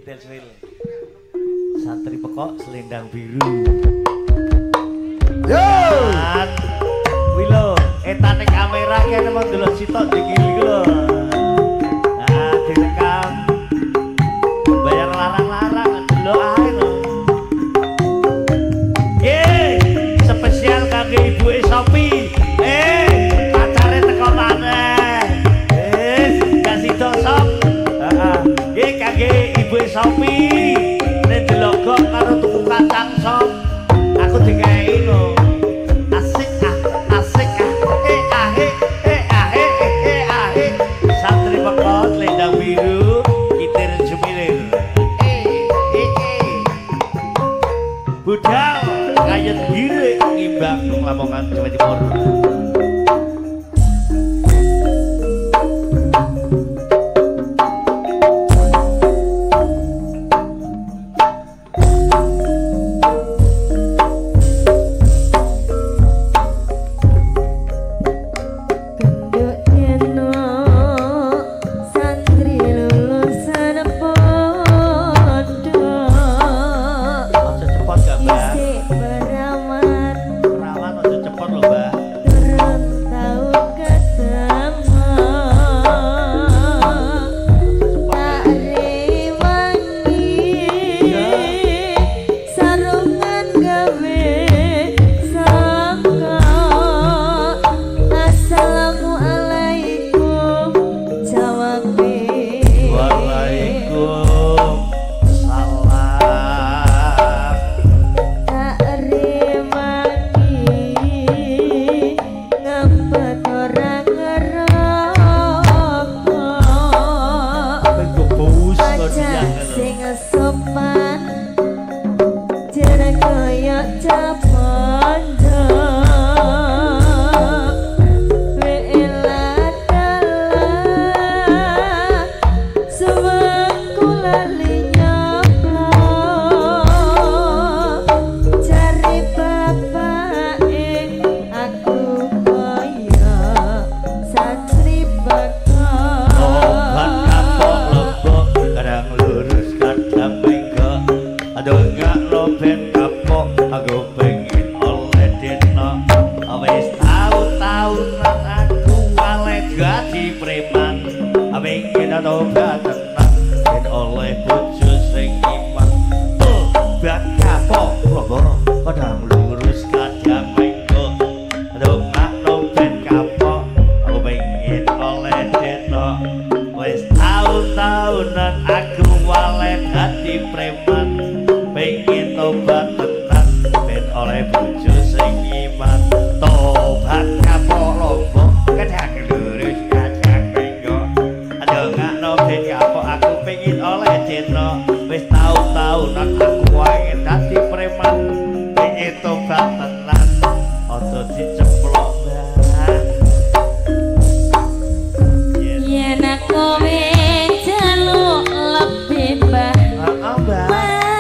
Kitil Suwil. Santri pekok selendang biru. Yo. Kuwi lho, etane kamera kene mau ndelok sitok dikil iku lho. Nah, direkam. Bayar larang-larang ndelok ae lho. Nggih, spesial kangge ibuke Sopi. Pacare teko maneh. Wis, gak sida Sop. Heeh. Nggih kangge ibuke Sopi. Nek delok gok karo tuku kacang Sop. Aku dikei lho. Asik ah, asik ah. Eh ah eh eh ah eh eh ah eh. Santri pekok selendang biru, kitir jumilir. Eh eh eh. Budal kayet girik ngimbang Lamongan Jawa Timur. Yen aku jaluk lebih Mbah. Heeh, Mbah.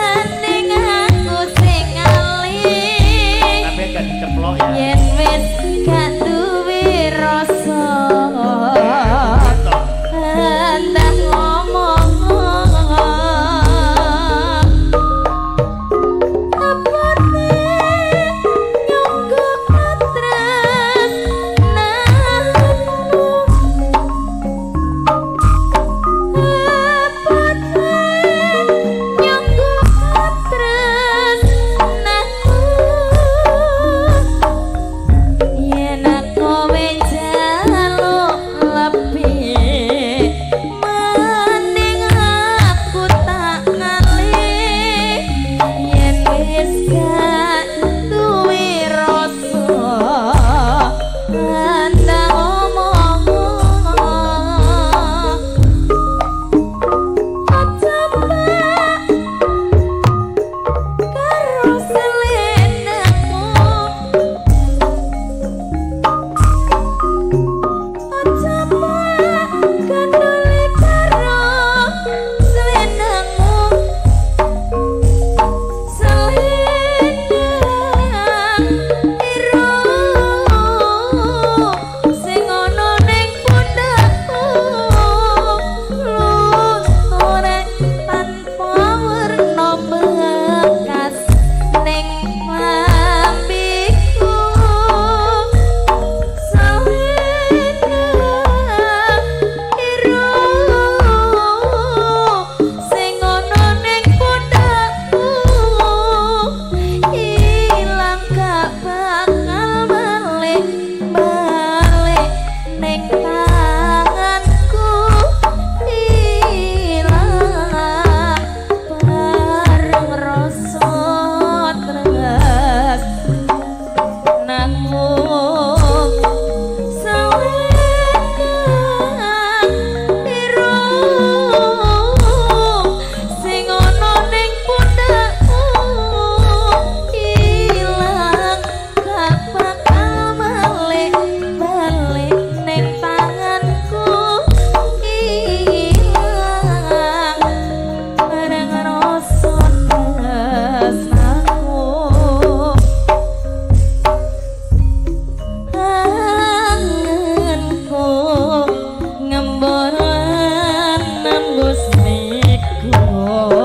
Oh.